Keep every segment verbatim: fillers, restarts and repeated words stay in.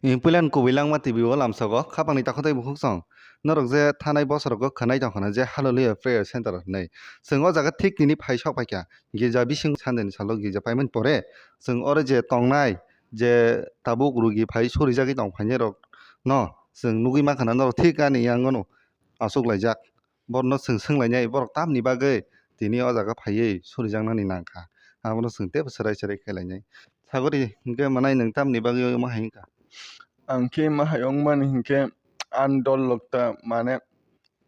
Puilan kubui langma T V o lamsogo khapangni takhuk tei bukhuk song. Norok je thanai bosorogo khwnai tongkha na je Hallelujah Prayer Center hinwi. Chwng o jaga thik tini phai sok phaikha. Girja bising Sunday ni salo girja paimani pore chwng oro je tongnai je tabuk rugi phai surijagwi tong phainai rok no chwng nugwi mankha na norok thik ani yango no achuk laijak. Borokno chwng swnglainai, borok tamni bagwi tini o jaga phaiwi surijaknani nangkha. Abono chwng teibo swrai swrai khe lainai. Sagori hinkhe mwnai nwng tamni bagwi omo hai wngkha? Ang khe ma hai wngmani hinkhe ani dol lokta mane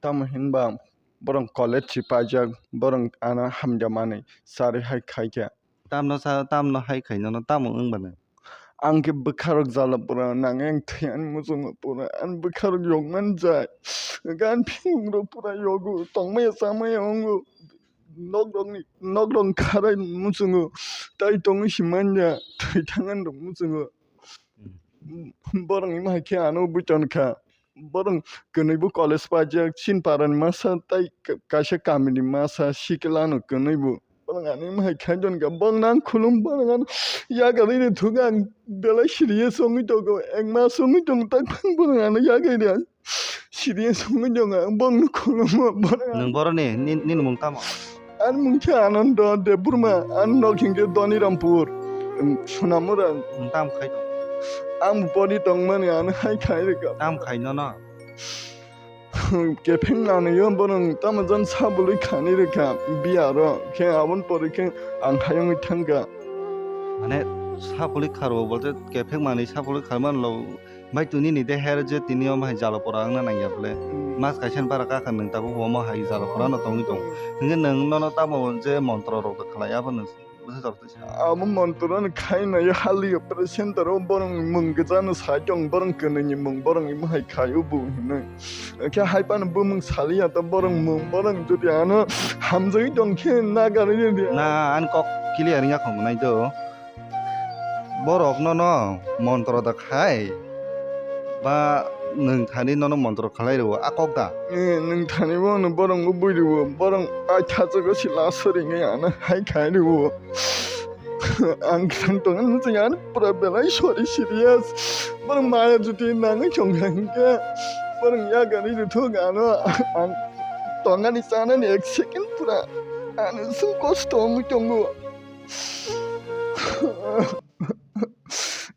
tamo hinba borok college si paijak, borok ano hamya manwi charwi hai khaikha. Tamno sa, tamno hai khai nono, tamo wng bano? Ang khe bwkharok jala pura nang yang thwi ani muchungo pura ani bwkharok yokmani jai. Gan phiyung rok pura yogo, tongmaya chamaya ongo. Nok rokni, nok rok kharai muchungo. Tai tongwi si manya, thwi thangani rok muchungo. Borok ni hai khe ano buiton kha. Borok kwnwi bo college paijak, chini parani masa tai ka-, kaisa kamini masa sikla no kwnwi bo. Borok ani hai khaidon ka, borok nang khulum, borok ano yakarwi de thuk ang belai serious wngwi tongo, ek mas wngwi tongo tak phang borok ano yakarwi de serious wngwi tongo, ang borok no khulumo, borok ano. Nwng borok ni, ni, nini mung tamo? Ani mung khe Anando Debbarma, ani nok hinkhe Donirampur, em, Sonamura. Nwng tamo khai? Ang bo pori tongmani, ano hai khai rwkha. Tamo khai nono? Kepheng manwi o borok tamo jan sabului khani rwkha biyaro, khe aboni pore khe ang hayungwi thangkha. Mane sabului kharwi bolte kepheng manwi sabului kharwi manlo, bai twi nini de her je tini omo hai jalo pora wngna nangya bole. Hmm. Mas kaisa ni bara kakha nwng tabuk omo hai jalo pora no tongwi tong. Hwnkhe nwng nono tamo je montro rok khlai abo nwng. Abo montro ni khaina yo hali yo presenter o borok ni mung gija no sai tong, borok kwnwi ni mung, borok ni mohai khai o bu hinwi. Khe hai phano bumung saliya ta borok mung, borok jodi ano hamjagwi tong khe nagarwi di. Na, ani kok clear wngya kho nai do. Borok nono montro da khai. Ba nwng thani nono montro khlai rwo, a kok da? Eh, nwng thani bo no borok bui rwo, borok ai thachago si la soringwi ano hai khai rwo. Ang khang tong ano chwng ano pura belai sorry serious. Borok maya juti nangwi tong kha hinkhe borok yakarwi rwthok ano ang tongani chanani ek second pura ano sung kosto wngwi tongo.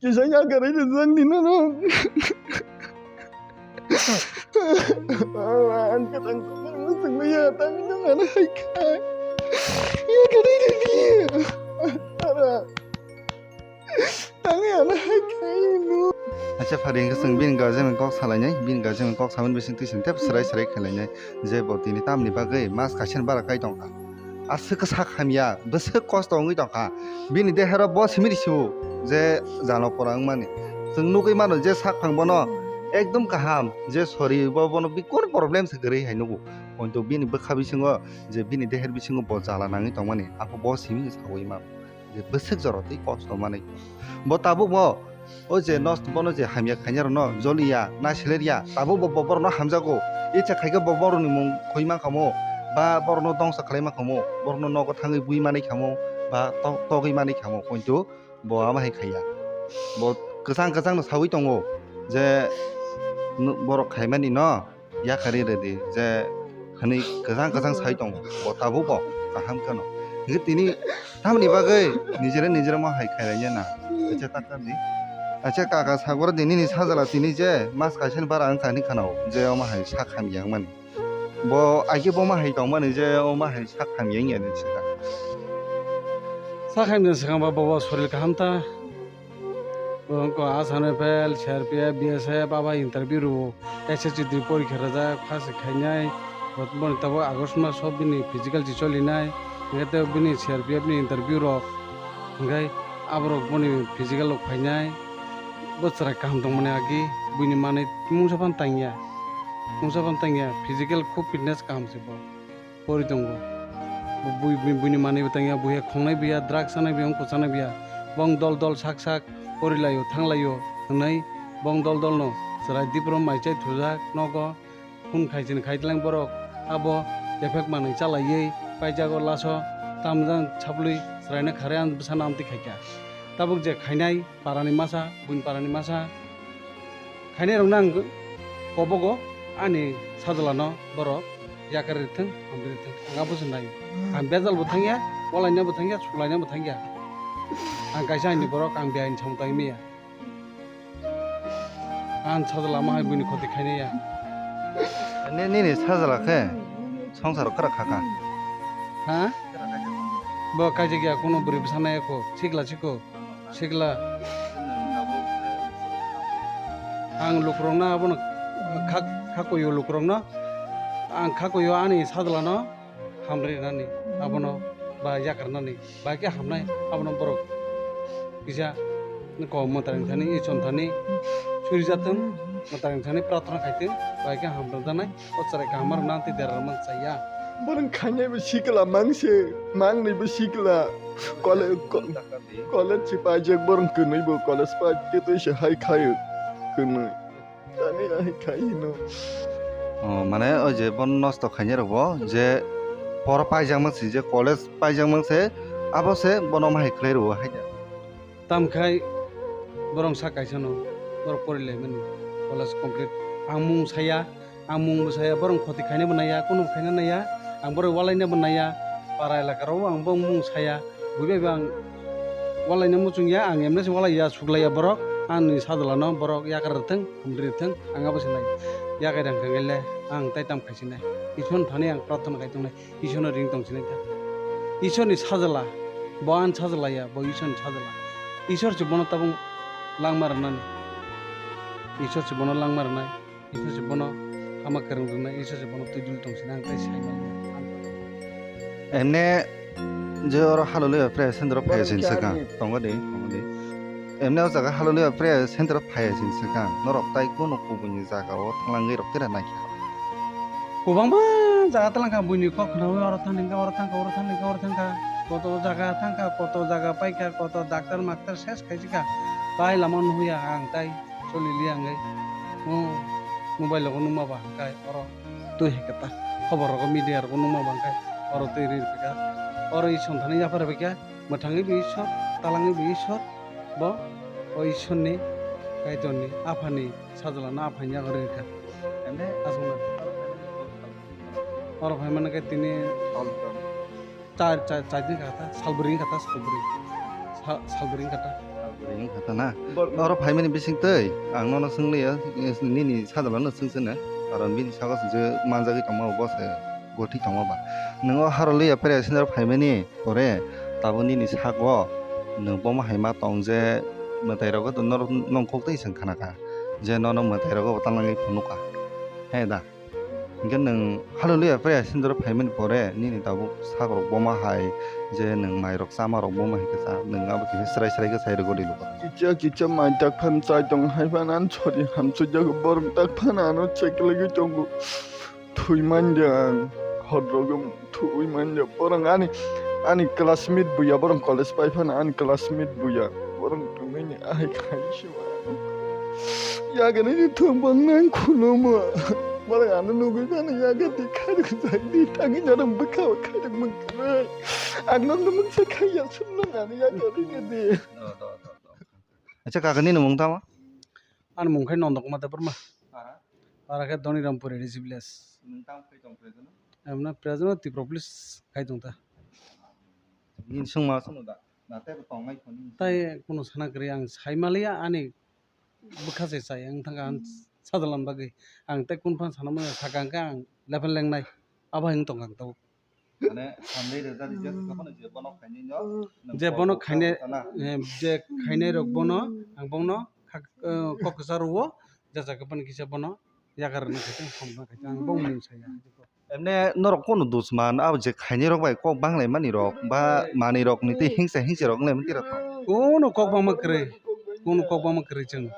Kisa yakarwi rijak di nono. Ang kwthang kwthang no chwngwi ya, tangwi nang ano hai kha. Yakarwi ridi. Ara. Tangwi ano hai kha no. Acha, phari hwnkhe chwng bini guardian kok salainai, bini guardian kok samani bising twi chwng tep swrai swrai khlainai. Je bo tini tamni bagwi mas kaisa ni bara kai tongkha. Aswk sak hamya, bwswk kosto wngwi tongkha. Bini dehero bo simi risibo je jalo pora wngmani. Chwng nugwi mano je sak phang bono ekdom kaham, je sori bo bono bikun problem se kwrwi hai nugo. Pointo bini bwkha bisingo je bini deher bisingo bo jala nangwi tongmani, abo bo simi sawi mano. Je bwswk jora twi kosto manwi. Bo tabuk bo O je nos bono je hamya khainai rokno joliya, na silerya, tabuk bo, bo borokno hamjago. Icha khaikhe bo borokni mung khoi mankha mo, ba borokno dongsa khlai mankha mo, borokno nogo thangwi bui manwi kha mo, ba to-, togwi manwi kha mo, kintu bo abo hai khaiya. Bo kwchang kwchangno sawi tongo je borok khaimani no. Yakarwi rwdi je hwnwi kwchang kwchang sai tongo, bo tabuk bo kaham kheno. Hwnkhe tini tamoni bagwi nijera nijera mo hai khairaiya na? Acha takardi. Acha kaka sagor di nini sajala tini je mas kaisa ni bara wngkha hinwi khanao je omo hai sak hamya wngmani. Bo aike bo ma hai tongmani je omo hai sak hamya wngya hinwi swkha. Sak hamya swkang ba bobo sorir kaham ta. Bo wngkha Assam Rifle, C R P F, B S F, abo hai interview rwo, S S C D porikha rwjak, pass khainai, bo-, boni tabuk August mas o bini physical se cholinai, hwnkhe tei bini C R P F ni interview rok, hwnkhe aborok boni physical rok phainai, bo chwrai kaham tongmani agi, buini manwi mungsa phano tangya, mungsa phano tangya, physical khub fitness kaham se bo. Pori tongo. Bo bui, bui, buini manwi bo tangya, buiya khongnai buiya, drugs chanai buiya, wngkuk chanai buiya. Bong dol dol sak sak porilaio, thanglaio hwnwi bong dol dolno chwrai dipro mai chai thujak nogo. Phone khai chini khai tlang borok abo kephek manwi chalaiwi paijago laso tamjang saplwi chwraino kharwi ang bwsano amtwi khaikha. Tabuk je khainai parani masa, buini parani masa, Khainai rokno ang kobogo ani sajla no borok yakarwi rithwng, hamrwi rithwng, ang abo se nai. Ang bejal bo thangya, walaina bo thangya, sulaina bo thangya. Ang kaisa ani borok, ang bihai ni samung tangwi maya. Ang sajla ma hai buini khoti khainai ya. Ne, nini sajla khe songsaro kwrak kha kha. Ha? Bo kaijak ya, kuno bwrwi bwsa nai ya kho, sikla siko. Sikla. Ang lukurokno abono kha-, khakuyo lukurokno. Ang khakuyo ani sajlano hamrwi rwnani, abono ba yakarnani, ba khe hamnai, abono borok kisa ko mwtaring thani, Isor thani, suri jatung, mwtaring thani prarthana khaitwng, ba khe hamrwjaknai, o chwrai kaham rwna tei derarwkma chaya. Borok khainai bo sikla mangse, mangnai bo sikla. Kole-, ko-, college se paijak borok kwnwi bo, college paijak tei se hai khaio kwnwi. Tani hai khai hino. Oh, mane o je bo nosto khainai rok bo je por paijak mang se, je college paijak mang se, abo se bono ma hai khlai rwo hai da. Tam khai borok sa kaisa no, borok pori lai mani college complete. Ang mung saya, ang mung bo saya, borok khoti khainai bo naiya, kunu khainai naiya, ang borok walaina bo naiya, para elaka rok ang bo mung saya, buibai bo ang walaina muchung ya, ang emne se walai ya, suklai ya borok, ani sajla no borok yakar rwthwng, hamri rwthwng, ang abo se nai. Yakai rang kha le, ang tai tam khai sinai. Isor thani ang prarthana khai tongnai. Isor no ring tong sinai ta. Isor ni sajla, bo ang sajla ya, bo Isor ni sajla. Isor se bono tabuk langma rwnani. Isor se bono langma rwnai. Isor se bono hama kwrwng rwnai. Isor se bono twi dul tong sinai, ang tai sai manya. Emne je oro Hallelujah prayer center o phai sin sakang. Tongo de, tongo de. Emne o jaga Hallelujah prayer center o phai sin sakang. Norok tai kono kubuni jaga o thalangwi rok tera nai kha. Kwbangma jaga talangkha, buini kok khnaui oro thang ningkha, oro thangkha, oro thang ningkha, oro thangkha. Koto jaga thangkha, koto jaga paikha, koto daktar maktar ses khaisika. Tai lama nuhuya ang tai choli liya ang. Oh, mobile logo numa ba hwnkhe oro twi hai khe ta. Khobor rogo media rogo numa ba hwnkhe oro twi ri rwkha. Oro Isor thani yapha rwkha. Mwthangwi bo Isor, talangwi bo Isor. Bo o Isorni, Kaitorni, Aphani sajlano Aphani yago rwkha. Ene aswkno. Oro phaimani khe tini char, char, char din kha ta, salbwrwi kha ta, salbwrwi. Sa-, salbwrwi kha ta. Salbwrwi kha ta na? Oro phaimani bising twi ang nono swngli ya, nini sajlano swngchano. Karon bini sago se manjagwi tongma bo se gotwi tongma ba. Nwng o Hallelujah prayer center phaimani. Pore tabuk nini sago nwng bomo hai ma tong je mwtai rogo to norok nongkhok tei swng khana kha je nono mwtai rogo bo talangwi phunukha, he da? Hinkhe nwng Hallelujah prayer center o phaimani pore nini tabuk sakrok bomo hai je nwng mairok chamarok bomo hai khe cha, nwng abo khe srai srai khe sai rwgo de lugo. Kicha kicha mai tak phan chai tong hai phan an sori hamsui jago borok tak phan ano cheklagwi tongo. Thwi manya ang, hor rogo thwi manya. Borok ani, ani classmate buya, borok college pai phano ani classmate buya. Borok tongmani ahai khai se ma. Yaga ni thung bang nang khuno mo. Borok ano nugui phano yaga di khairok jai di tangi naram bwkha o khairok mung krai. Ang no mung se khaiya sum no ani yaga di di. Acha kaka ni mung tama? Ani mung khai Nondokma Debbarma. Para khe Donirampur A D C village. Nwng tamo khai tong present o? Emno present o Tripura police khai tong ta. Nini swngma swngno da? Na tei bo tongnai phone ni. Tai kuno sana kwrwi ang sai maliya ani bwkha se chai ang thangkha ang sajlan bagwi. Ang tei kun phan sana maliya saka hwnkhe ang level lengnai. Abo hai wng tongkha ang tabuk. Mane, hamle rwjak rwjak khe phano je bono khainai no, je bono khainai, eh, je khainai rok bono, ang bono kha-, eh, kok kwcharo o, jaga khe phano kisa bono yakarna khaitang, hamna khaitang, ang bongni saya. Emne norok kono dusman, abo je khainai rok bai kok banglai mani rok, ba manwi rok ni tei hingsa hingsa rok wnglaimani tei rok. Kono kok bangma kwrwi, kono kok bangma kwrwi chwng.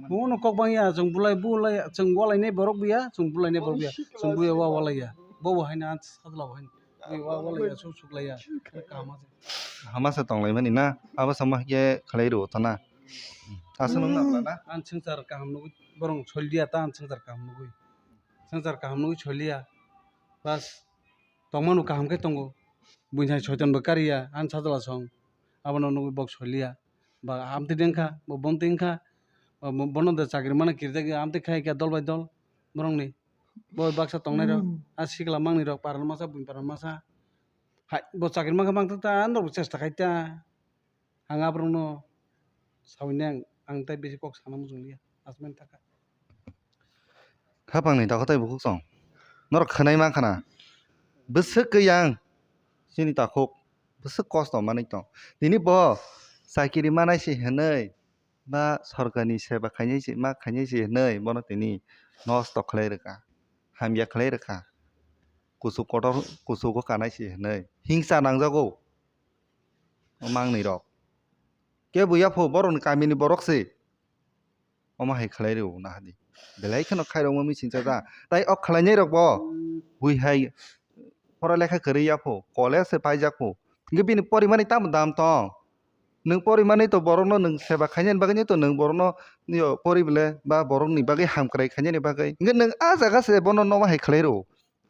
Bono kok bangya, chwng bulai, bulai, chwng walainai borok buya, chwng bulainai borok buya, chwng buya wa walaiya. Bo bo haino ang sajla bo haino. Buya wa walaiya, suk suk laiya. Kaham ase. Kaham ase tonglaimani na? Abo sama khe khlai rwo ta na? Asa nung na bwla na? Ang swngchar kaham nugwi, borok soliya ta ang swngchar kaham nugwi. Swngchar kaham nugwi soliya. Bas, tongmano kaham khe tongo. Buini hai soitan bo kariya, ang sajla song. Abono nugwi bok soliya. Ba amtwi de wngkha, bo bomtwi wngkha, Omo bono de chakri mano kirijak ya, amtwi khai kha dol bai dol borokni. Bo baksa tongnai rok, Hmm. A sikla mangni rok, paran masa, buini paran masa. Hai, bo chakri mankha mangtha ta, norok chesta khai ta. Ang aborokno sawi nang, ang tai bisi kok sana muchung liya, asmani thaka. Khapangni takhuk tai bukhuk song. Norok khwnai mankha na. Bwswk khe yang chini takhuk, bwswk kosto manwi tong. Tini bo chakiri manai se hwnwi, ba sorkarni seba khainai se, ma khainai se hwnwi bono tini nosto khlai rwkha, hamya khlai rwkha, kuchuk kotor, kuchugo kanai se hwnwi hingsa nangjago o mangnwi rok. Kebo yapho borokni kamini borok se omo hai khlai rw nahadi. Belai kheno khairokma missing cha da. Tai o khlainai rok bo bui hai pora lekha kwrwi yapho, college se paijak pho. Hwnkhe bini porimani tamo dam tong? Nwng porimani to borokno nwng seba khainani bagwi to nwng borokno yo pori bole ba borokni bagwi hamkrai khainani bagwi. Hwnkhe nwng a jaga se bono nogo hai khlai rw.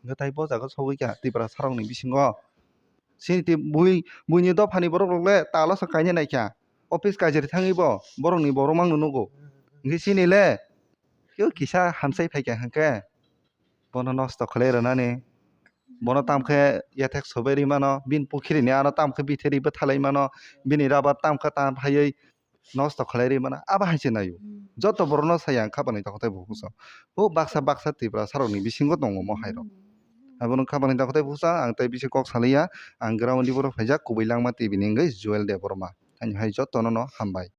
Hwnkhe tai bo jaga sogwi kha Tiprasarokni bisingo. Chini twi bui, buini dophani borok rok le talo se kainai nai kha. Office kajir thangwi bo borokni borok mangno nugo. Hwnkhe chini le kebo kisa hamsai phai kha hwnkhe bono nosto khlai rwnani. Bono tamo khe yathek sobai rwi mano, bini pukhiri ni ano tamo khe bitheri bwthalai mano, bini rubber tamo khe tam phaiwi nosto khlai rwi mano, abo hai se naio. Hmm. Joto borokno sai ang khapani takhuk tai bukhuk song. Bo baksa baksa Tiprasarokni bisingo tongo mo hai rok. Hmm. Abono khapani takhuk tai bukhuk song, ang tai bisi kok saliya, ang ground ni borok phaijak kubui langma T V ni wngwi Joel Debbarma. Ani hai jotono no hambai.